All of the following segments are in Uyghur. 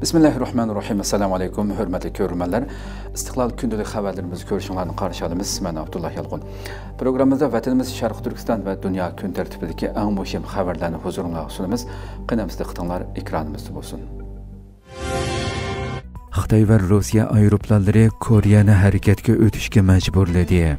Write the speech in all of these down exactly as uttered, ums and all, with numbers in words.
بىسمىللاھىررەھمانىررەھىم. ئەسسالامۇ ئەلەيكۇم، ھۆرمەتلىك كۆرۈرمەنلەر. ئىستىقلال كۈندىلىك خەۋەرلىرىمىزگە كۆرۈشۈڭلارنى قارشى ئالىمىز. مەن ئابدۇللا يالقۇن. پروگراممىمىزدا ۋەتىنىمىز شەرقىي تۈركىستان ۋە دۇنيا كۈن تەرتىپىدىكى ئەڭ مۇھىم خەۋەرلەرنى ھۇزۇرۇڭلارغا سۇنىمىز. قېنى ئەمىسە دىققىتىڭلار ئېكرانىمىزدا بولسۇن. خىتاي ۋە روسىيە ئايروپىلانلىرى كورېيەنى ھەرىكەتكە ئۆتۈشكە مەجبۇرلىدى.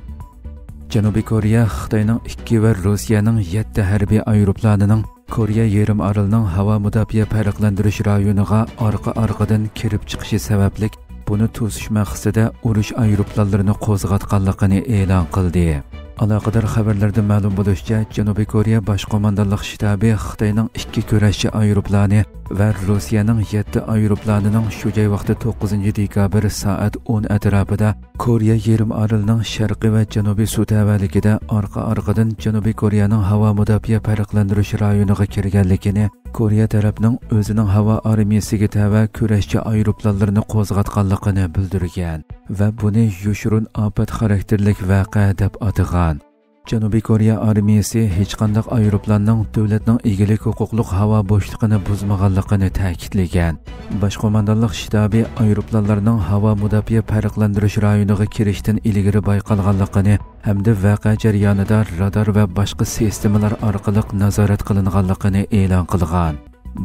جەنۇبىي كورېيە خىتاينىڭ ئىككى ۋە روسىيەنىڭ يەتتە ھەربىي ئايروپىلانىنىڭ كورېيە يېرىم ئارىلىنىڭ ھاۋا مۇداپىئە پەرقلەندۈرۈش رايونىغا ئارقا-ئارقىدىن كىرىپ چىقىشى سەۋەبلىك، بۇنى توسۇش مەقسىتىدە ئۇرۇش ئايروپىلانلىرىنى قوزغاتقانلىقىنى ئېلان قىلدى. ئالاقىدار خەۋەرلەردىن مەلۇم بولۇشىچە، جەنۇبىي كورېيە باش قوماندانلىق شتابى خىتاينىڭ ئىككى كۈرەشچى ئايروپىلانى ۋە روسىيەنىڭ يەتتە ئايروپىلانىنىڭ شۇ جاي ۋاقتى توققۇزىنچى دېكابىر سائەت ئون ئەتراپىدا كورېيە يېرىم ئارىلىنىڭ شەرقىي ۋە جەنۇبىي سۇ تەۋەلىكىدە ئارقا-ئارقىدىن جەنۇبىي كورېيەنىڭ ھاۋا مۇداپىئە پەرقلەندۈرۈش رايونىغا كىرگەنلىكىنى، كورېيە تەرەپنىڭ ئۆزىنىڭ ھاۋا ئارمىيىسىگە تەۋە كۈرەشچى ئايروپىلانلىرىنى قوزغاتقانلىقىنى بىلدۈرگەن ۋە بۇنى يوشۇرۇن ئاپەت خاراكتېرلىك ۋەقە دەپ ئاتىغان. جەنۇبىي كورېيە ئارمىيىسى ھېچقانداق ئايروپىلاننىڭ دۆلەتنىڭ ئىگىلىك ھوقۇقلۇق ھاۋا بوشلۇقىنى بۇزمىغانلىقىنى تەكىتلىگەن. باش قوماندانلىق شتابى ئايروپىلانلارنىڭ ھاۋا مۇداپىئە پەرقلەندۈرۈش رايونىغا كىرىشتىن ئىلگىرى بايقالغانلىقىنى ھەمدە ۋەقە جەريانىدا رادار ۋە باشقا سىستېمىلار ئارقىلىق نازارەت قىلىنغانلىقىنى ئېلان قىلغان.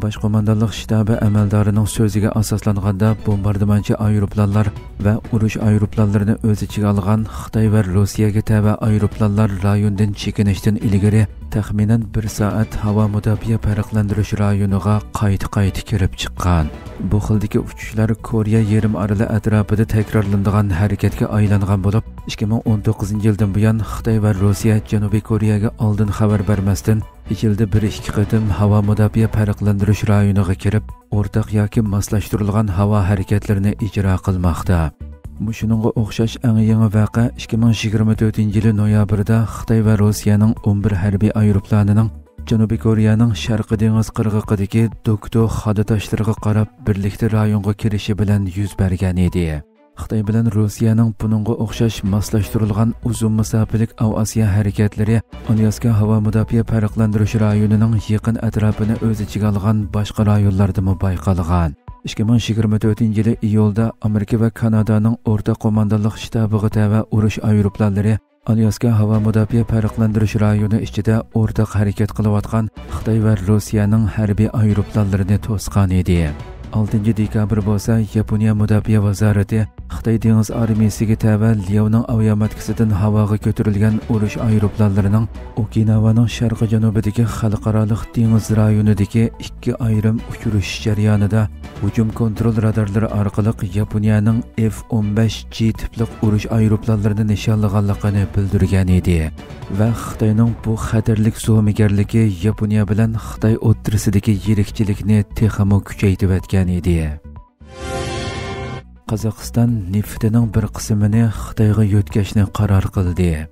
باش قوماندانلىق شتابى ئەمەلدارىنىڭ سۆزىگە ئاساسلانغاندا، بومباردىمانچى ئايروپىلانلار ۋە ئۇرۇش ئايروپىلانلىرىنى ئۆز ئىچىگە ئالغان خىتاي ۋە روسىيەگە تەۋە ئايروپىلانلار رايوندىن چېكىنىشتىن ئىلگىرى تەخمىنەن بىر سائەت ھاۋا مۇداپىئە پەرقلەندۈرۈش رايونىغا قايتا-قايتا كىرىپ چىققان. بۇ خىلدىكى ئۇچۇشلار كورېيە يېرىم ئارىلى ئەتراپىدا تەكرارلىنىدىغان ھەرىكەتكە ئايلانغان بولۇپ، ئىككى مىڭ ئون توققۇزىنچى يىلدىن بۇيان خىتاي ۋە روسىيە جەنۇبىي كورېيەگە ئالدىن خەۋەر بەرمەستىن، يىلدا بىر ئىككى قېتىم ھاۋا مۇداپىئە پەرقلەندۈرۈش رايونىغا كىرىپ، ئورتاق ياكى ماسلاشتۇرۇلغان ھاۋا ھەرىكەتلىرىنى ئىجرا قىلماقتا. مۇشۇنىڭغا ئوخشاش ئەڭ يېڭى ۋەقە ئىككى مىڭ يىگىرمە تۆتىنچى يىلى نويابىردا خىتاي ۋە روسىيەنىڭ ئون بىر ھەربىي ئايروپىلانىنىڭ جەنۇبىي كورېيەنىڭ شەرقىي دېڭىز قىرغىقىدىكى دوكتو خادا تاشلىرىغا قاراپ بىرلىكتە رايونغا كىرىشى بىلەن يۈز بەرگەن ئىدى. خىتاي بىلەن روسىيەنىڭ بۇنىڭغا ئوخشاش ماسلاشتۇرۇلغان ئۇزۇن مۇساپىلىك ئاۋىئاتسىيە ھەرىكەتلىرى ئالياسكا ھاۋا مۇداپىئە پەرقلەندۈرۈش رايونىنىڭ يېقىن ئەتراپىنى ئۆز ئىچىگە ئالغان باشقا رايونلاردىمۇ بايقالغان. ئىككى مىڭ يىگىرمە تۆتىنچى يىلى ئىيۇلدا ئامېرىكا ۋە كانادانىڭ ئورتاق قوماندانلىق شتابىغا تەۋە ئۇرۇش ئايروپىلانلىرى ئالياسكا ھاۋا مۇداپىئە پەرقلەندۈرۈش رايونى ئىچىدە ئورتاق ھەرىكەت قىلىۋاتقان خىتاي ۋە روسىيەنىڭ ھەربىي ئايروپىلانلىرىنى توسقان ئىدى. ئالتىنچى دېكابىر بولسا ياپونىيە مۇداپىئە ۋازارىتى خىتاي دېڭىز ئارمىيىسىگە تەۋە لياۋنىڭ ئاۋىئاماتكىسىدىن ھاۋاغا كۆتۈرۈلگەن ئۇرۇش ئايروپىلانلىرىنىڭ ئوكىناۋانىڭ شەرقىي جەنۇبىدىكى خەلقئارالىق دېڭىز رايونىدىكى ئىككى ئايرىم ئۇچرىشىش جەريانىدا ھۇجۇم كونترول رادارلىرى ئارقىلىق ياپونىيەنىڭ ئېف ئون بەش جى تىپلىق ئۇرۇش ئايروپىلانلىرىنى نىشانلىغانلىقىنى بىلدۈرگەن ئىدى ۋە خىتاينىڭ بۇ خەتەرلىك زومىگەرلىكى ياپونىيە بىلەن خىتاي ئوتتۇرىسىدىكى يىرىكچىلىكنى تېخىمۇ كۈچەيتىۋەتكەن ئىدى. قازاقىستان نېفىتىنىڭ بىر قىسمىنى خىتايغا يۆتكەشنى قارار قىلدى.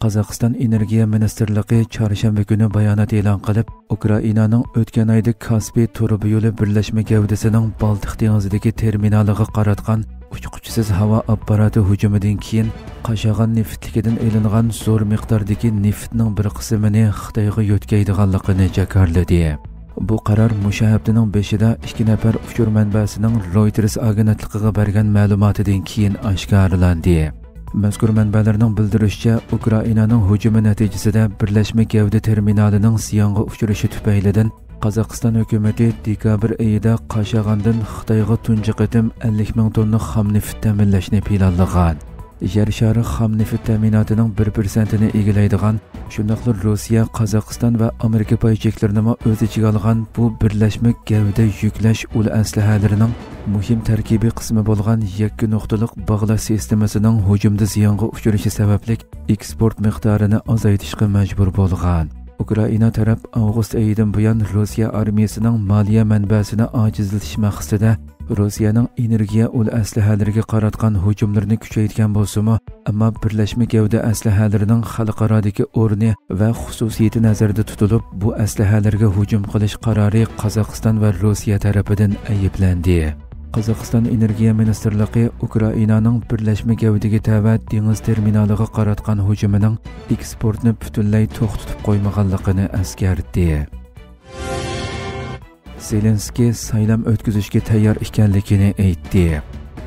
قازاقىستان ئېنېرگىيە مىنىستىرلىقى چارشەنبە كۈنى بايانات ئېلان قىلىپ، ئۇكرائىنانىڭ ئۆتكەن ئايدا كاسپىي تۇرۇبا يولى بىرلەشمە گەۋدىسىنىڭ بالتىق دېڭىزىدىكى تېرمىنالىغا قاراتقان ئۇچقۇچىسىز ھاۋا ئاپپاراتى ھۇجۇمىدىن كېيىن، قاشاغان نېفىتلىكىدىن ئېلىنغان زور مىقداردىكى نېفىتنىڭ بىر قىسمىنى خىتايغا يۆتكەيدىغانلىقىنى جاكارلىدى. بۇ قارار مۇشۇ ھەپتىنىڭ بېشىدا ئىككى نەپەر ئۇچۇر مەنبەسىنىڭ رويتېرس ئاگېنتلىقىغا بەرگەن مەلۇماتىدىن كېيىن ئاشكارىلاندى. مەزكۇر مەنبەلەرنىڭ بىلدۈرۈشىچە، ئۇكرائىنانىڭ ھۇجۇمى نەتىجىسىدە بىرلەشمە گەۋدە تېرمىنالىنىڭ زىيانغا ئۇچرىشى تۈپەيلىدىن، قازاقىستان ھۆكۈمىتى دېكابىر ئېيىدا قاشاغاندىن خىتايغا تۇنجى قېتىم ئەللىك مىڭ توننا خام نېفىت تەمىنلەشنى پىلانلىغان. يەر شارى خام نېفىت تەمىناتىنىڭ بىر پىرسەنتىنى ئىگىلەيدىغان، شۇنداقلا روسىيە، قازاقىستان ۋە ئامېرىكا پاي چېكلىرىنىمۇ ئۆز ئىچىگە ئالغان بۇ بىرلەشمە گەۋدە يۈكلەش ئۇل ئەسلىھەلىرىنىڭ مۇھىم تەركىبىي قىسمى بولغان يەككە نۇقتىلىق باغلاش سىستېمىسىنىڭ ھۇجۇمدا زىيانغا ئۇچرىشى سەۋەبلىك، ئېكسپورت مىقدارىنى ئازايتىشقا مەجبۇر بولغان. ئۇكرائىنا تەرەپ ئاۋغۇست ئېيىدىن بۇيان روسىيە ئارمىيىسىنىڭ مالىيە مەنبەسىنى ئاجىزلىتىش مەقسىتىدە روسىيەنىڭ ئېنېرگىيە ئۇل ئەسلىھەلىرىگە قاراتقان ھۇجۇملىرىنى كۈچەيتكەن بولسىمۇ، ئەمما بىرلەشمە گەۋدە ئەسلىھەلىرىنىڭ خەلقئارادىكى ئورنى ۋە خۇسۇسىيىتى نەزەردە تۇتۇلۇپ، بۇ ئەسلىھەلەرگە ھۇجۇم قىلىش قارارى قازاقىستان ۋە روسىيە تەرىپىدىن ئەيىبلەندى. قازاقىستان ئېنېرگىيە مىنىستىرلىقى ئۇكرائىنانىڭ بىرلەشمە گەۋدىگە تەۋە دېڭىز تېرمىنالىغا قاراتقان ھۇجۇمىنىڭ ئېكسپورتنى پۈتۈنلەي توختىتىپ قويمىغانلىقىنى ئەسكەرتتى. زېلېنسكىي سايلام ئۆتكۈزۈشكە تەييار ئىكەنلىكىنى ئېيتتى.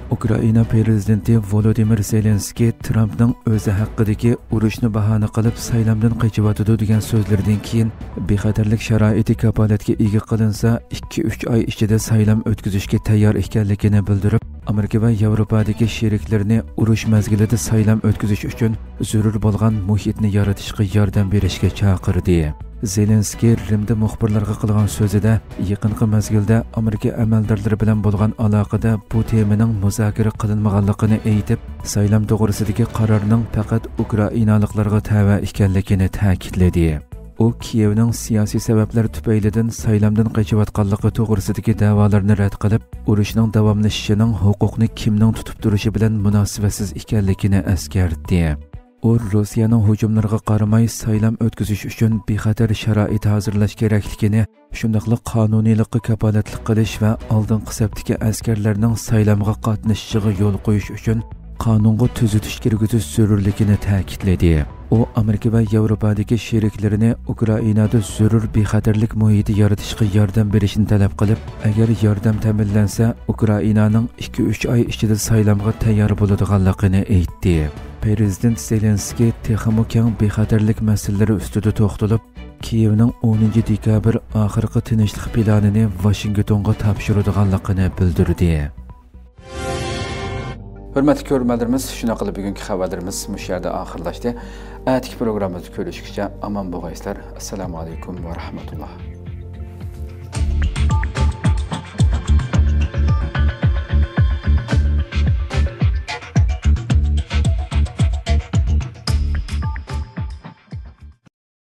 ئۇكرائىنا پىرېزىدېنتى ۋولودىمىر زېلېنسكىي ترامپنىڭ ئۆزى ھەققىدىكى ئۇرۇشنى باھانە قىلىپ سايلامدىن قېچىۋاتىدۇ دېگەن سۆزلىرىدىن كېيىن، بىخەتەرلىك شارائىتى كاپالەتكە ئىگە قىلىنسا، ئىككى ئۈچ ئاي ئىچىدە سايلام ئۆتكۈزۈشكە تەييار ئىكەنلىكىنى بىلدۈرۈپ، ئامېرىكا ۋە ياۋروپادىكى شېرىكلىرىنى ئۇرۇش مەزگىلىدە سايلام ئۆتكۈزۈش ئۈچۈن زۆرۈر بولغان مۇھىتنى يارىتىشقا ياردەم بېرىشكە چاقىردى. زېلېنسكىي رىمدە مۇخبىرلارغا قىلغان سۆزىدە، يېقىنقى مەزگىلدە ئامېرىكا ئەمەلدارلىرى بىلەن بولغان ئالاقىدە بۇ تېمىنىڭ مۇزاكىرە قىلىنمىغانلىقىنى ئېيتىپ، سايلام توغرىسىدىكى قارارنىڭ پەقەت ئۇكرائىنالىقلارغا تەۋە ئىكەنلىكىنى تەكىتلىدى. ئۇ كىيېۋنىڭ سىياسىي سەۋەبلەر تۈپەيلىدىن سايلامدىن قېچىۋاتقانلىقى توغرىسىدىكى دەۋالارنى رەت قىلىپ، ئۇرۇشنىڭ داۋاملىشىشىنىڭ ھوقۇقنى كىمنىڭ تۇتۇپ تۇرۇشى بىلەن مۇناسىۋەتسىز ئىكەنلىكىنى ئەسكەرتتى. ئۇ روسىيەنىڭ ھۇجۇملىرىغا قارىماي، سايلام ئۆتكۈزۈش ئۈچۈن بىخەتەر شارائىت ھازىرلاش كېرەكلىكىنى، شۇنداقلا قانۇنىيلىققا كاپالەتلىك قىلىش ۋە ئالدىنقى سەپتىكى ئەسكەرلەرنىڭ سايلامغا قاتنىشىشىغا يول قويۇش ئۈچۈن قانۇنغا تۈزىتىش كىرگۈزۈش زۆرۈرلۈكىنى تەكىتلىدى. ئۇ ئامېرىكا ۋە ياۋروپادىكى شېرىكلىرىنى ئۇكرائىنادا زۆرۈر بىخەتەرلىك مۇھىتى يارىتىشقا ياردەم بېرىشنى تەلەپ قىلىپ، ئەگەر ياردەم تەمىنلەنسە، ئۇكرائىنانىڭ ئىككى ئۈچ ئاي ئىچىدە سايلامغا تەييار بولىدىغانلىقىنى ئېيتتى. پىرېزىدېنت زېلېنسكىي تېخىمۇ كەڭ بىخەتەرلىك مەسىلىلىرى ئۈستىدە توختىلىپ، كىيېۋنىڭ ئونىنچى دېكابىر ئاخىرقى تىنچلىق پىلانىنى ۋاشىنگتونغا تاپشۇرىدىغانلىقىنى بىلدۈردى. ھۆرمەتلىك كۆرۈرمەنلىرىمىز، شۇنداق قىلىپ بۈگۈنكى خەۋەرلىرىمىز مۇشۇ يەردە ئاخىرلاشتى. ئەتىكى پروگراممىمىزدا كۆرۈشكىچە ئامان بولغايسىلەر. ئەسسالامۇ ئەلەيكۇم ۋە رەھمەتۇللا.